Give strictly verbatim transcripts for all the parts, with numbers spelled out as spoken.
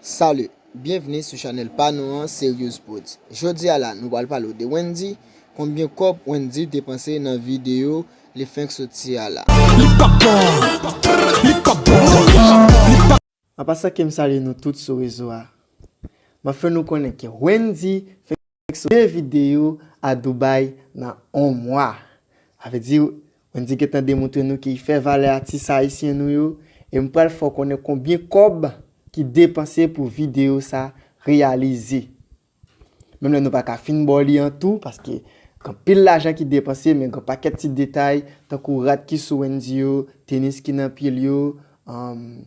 Salut, byenvni sou chanèl pa nou an, Serious Prodz. Jodi a la, nou pral pale w de Wendyy, konbyen kòb Wendyy depanse nan videyo li fenk soti a la. Li pa bon, li pa bon, li pa An pasan ke m salye nou tout sou rezo a, m ap fè nou konnen ke Wendyy fenk soti de videyo a Dubai nan on mwa. Sa vle di, Wendyy gentan demontre nou ke li fè valè atis ayisyen nou yo, e m pral fè w konnen konbyen kòb ki depanse pou videyo sa reyalize. Menm lè nou pa ka fin ba w li an tou, paske gen anpil lajan ki depanse, men gen pakèt ti detay, tankou rad ki sou Wendyy yo, tenis ki nan pye l yo, um,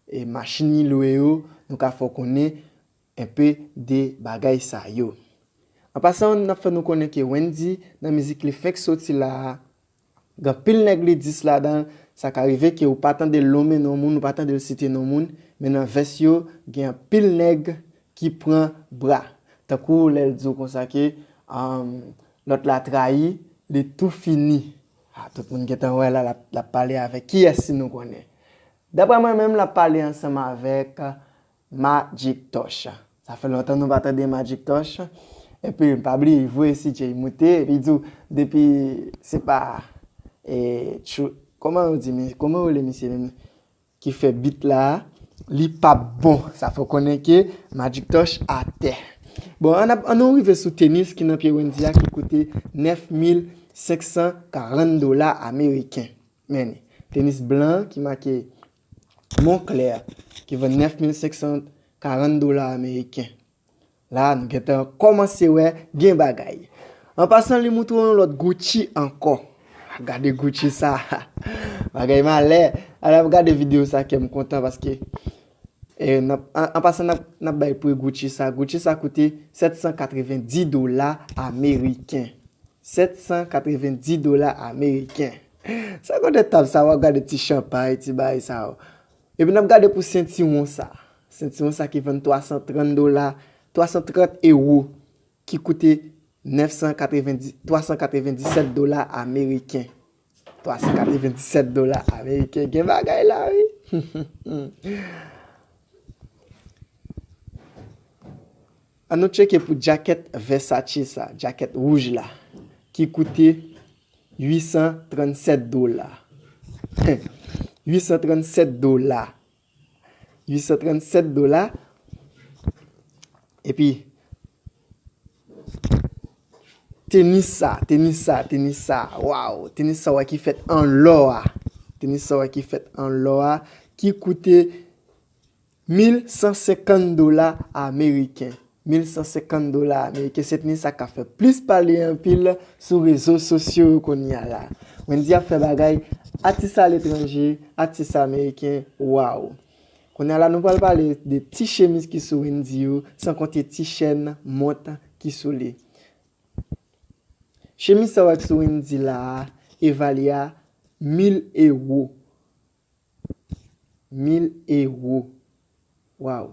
e machin li lwe yo, nou ka fè w konnen enpe de bagay sa yo. An pasan, n ap fè nou konnen ke Wendyy, nan mizik li fenk soti la a, gen anpil nèg li dis ladan l, sa ka rive ke ou pa tande l lonmen non moun, ou pa tande l site non moun, men nan vès yo, gen anpil nèg ki pran bra. Tankou lè l di w konsa ke, um, lòt la trayi, li tou fini. Ah, tout moun gentan wè la, l ap, l ap pale avèk kiyès si nou konnen. Daprè mwen menm, l ap pale ansanm avèk Magic Touch. Sa fè lontan nou pa tande Magic Touch. Epi, pa bliye, voye C J moute, epi di w, depi se pa, e, tchou, kòman yo di, men, kòman yo rele misye menm ki fè beat la, li p ap bon. Sa fè w konnen ke Magic Touch atè. Bon, ann ap, ann nou rive sou tenis ki nan pye Wendyy a ki koute nèf mil senk san karant dola ameriken. Men, tenis blan ki make Moncler, ki vann nèf mil senk san karant dola ameriken. La, nou gentan kòmanse wè gen bagay. An pasan, li moutre w yon lòt Gucci ankò. Gade Gucci sa. Bagay malè. Alè, ap gade videyo sa, kè m kontan paske, e, n ap, an, an pasan, n ap, n ap bay pri Gucci sa. Gucci sa koute sèt san katrevendi dola ameriken. Sèt san katrevendi dola ameriken. Sa kote tab sa, w ap gade ti chanpay, ti bagay sa yo. Epi n ap gade pou sentiwon sa. Sentiwon sa ki vann twa san trant dola, twa san trant ewo, ki koute nèf san katrevendi, twa san katrevendisèt dola ameriken. Twa san katrevendisèt dola ameriken. Gen bagay la, wi. Ann nou tcheke pou djakèt Versace sa, djakèt wouj la, ki koute uit san trannsèt dola. Uit san trannsèt dola. Uit san trannsèt dola. Epi, tenis sa, tenis sa, tenis sa, waw, tenis sa wè ki fèt an lò a. Tenis sa wè ki fèt an lò a, ki koute mil san senkant dola ameriken. Mil san senkant dola ameriken, se tenis sa k ap fè plis pale anpil sou rezo sosyo yo kounye a la. Wendyy ap fè bagay, atis aletranje, atis ameriken, waw. Kounye a la, nou pral pale de ti chemiz ki sou Wendyy yo, san konte ti chèn, mont ki sou li. Chemiz sa w wè k sou Wendyy la a, evalye a mil ewo. Mil ewo. Waw.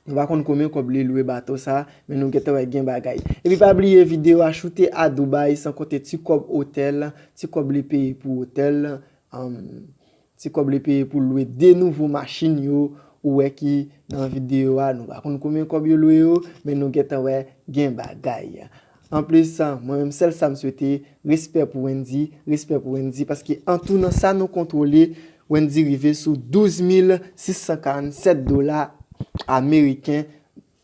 Nou pa konn konbyen kòb li lwe bato sa, men nou gentan wè gen bagay. Epi pa bliye videyo a choute a Dubai, san konte ti kòb otèl, ti kòb li peye pou otèl, um, ti kòb li peye pou lwe de nouvo machin yo, ou wè ki nan videyo a, nou pa konn konbyen kòb yo lwe yo, men nou gentan wè gen bagay. Anplis, mwen menm sèl sa m swete, respè pou Wendyy, respè pou Wendyy, paske an tou nan sa nou kontwole, Wendyy rive sou douz mil sis san karannsèt dola ameriken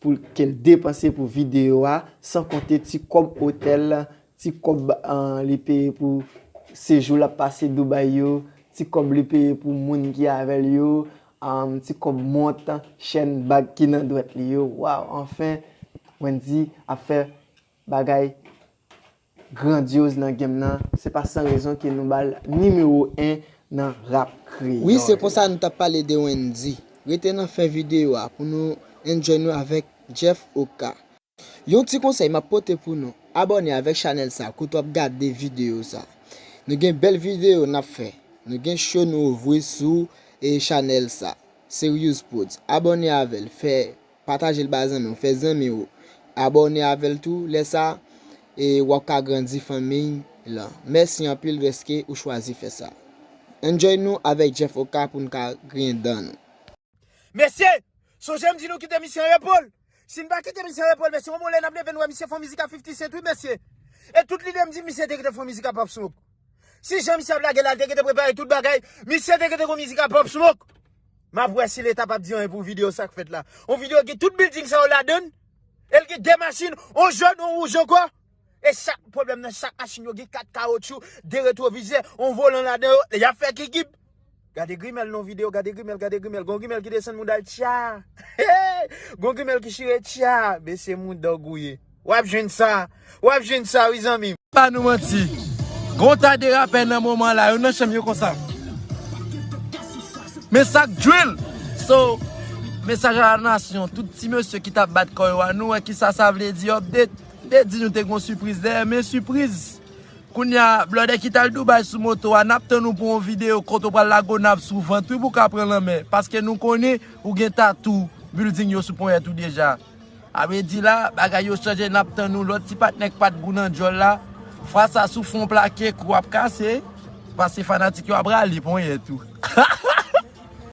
pou ke l depanse pou videyo a, san konte ti kòb otèl, ti kòb, ah, li peye pou sejou l ap pase Dubai yo, ti kòb li peye pou moun ki avè l yo, ah, ti kòb mont, chèn, bag ki nan dwèt li yo. Waw, anfen, Wendyy ap fè bagay grandyoz nan game nan, se pa san rezon ke nou ba l nimewo en nan rap kreyòl. Wi, se konsa nou t ap pale de Wendyy. Rete nan fen videyo a pou nou enjoy nou avèk Jeff Oka. Yon ti konsèy m ap pote pou nou, abòne avèk chanèl sa kote w ap gade videyo sa. Nou gen bèl videyo n ap fè. Nou gen show nou ouvri sou, e, chanèl sa. Serious Prodz. Abòne avè l, fè pataje l ba zanmi w, fè zanmi w abòne avè l tou. Lè sa, e, w ap ka grandi fanmiy lan. Mèsi anpil dèske ou chwazi fè sa. Enjoy nou avèk Jeff Oka pou n ka griyen dan nou. Mesye, sonje m di nou kite misye an repo l. Si n pa kite misye an repo l, mesye, yon bon lè n ap leve n wè misye fè yon mizik a fifty Cent, wi, mesye. E tout lide m di misye te kite fè yon mizik a Pop Smoke. Si jan misye ap lage la, l te kite prepare tout bagay, misye te kite gon mizik a Pop Smoke. M ap wè si Leta p ap di anyen pou videyo sa k fèt la. Yon videyo ki tout bilding sa yo ladan l, e l gen de machin, yon jòn, yon wouj ankò. E chak pwoblèm nan, chak machin yo gen kat kawotchou, de retwovizè, yon volan ladan yo, y ap fè kikip. Gade grimèl nan videyo, gade grimèl, gade grimèl. Gon grimèl ki desann mouda l tcha. Gon grimèl ki chire tcha. Mesye, mouda w gouye. W ap jwenn sa. W ap jwenn sa, wi, zanmi. Pa nou manti. Gon ta de rapè nan moman la, yo nan chanm yo konsa. Men sa k drill. So, mesaj a la nasyon, tout ti mesye ki t ap bat kò yo a, nou wè kisa sa vle di update. M te di nou te gon sipriz dèyè, men sipriz. Kounye a, blòdè ki t al Dubai sou moto a, n ap tann ou pou yon videyo kote w pral Lagonav sou vant, wi, pou w ka pran lanmè. Paske nou konnen ou gen tatou, building yo sou ponyèt ou deja. A vle di la, bagay yo chanje, n ap tann ou, lòt ti patnè k pa t gou nan djòl la. Fwa sa, si w fè yon plake, kou w ap kase, paske fanatik yo ap rale ponyèt ou.